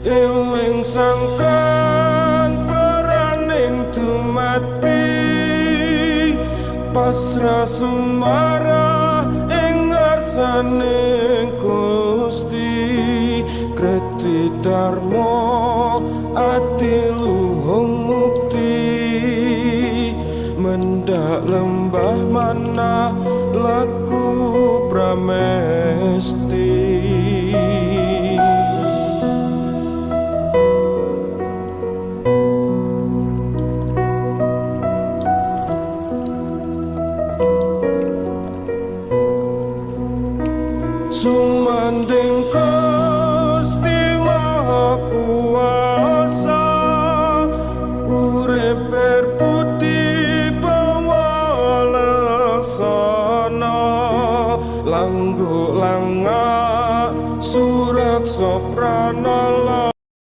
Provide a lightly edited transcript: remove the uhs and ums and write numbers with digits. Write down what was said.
Eling sangkan peraning dumati, pasrah sumarah ing ngarsane Gusti, kreti dharma adiluhung mukti, mendak lembah mana laku pramesti.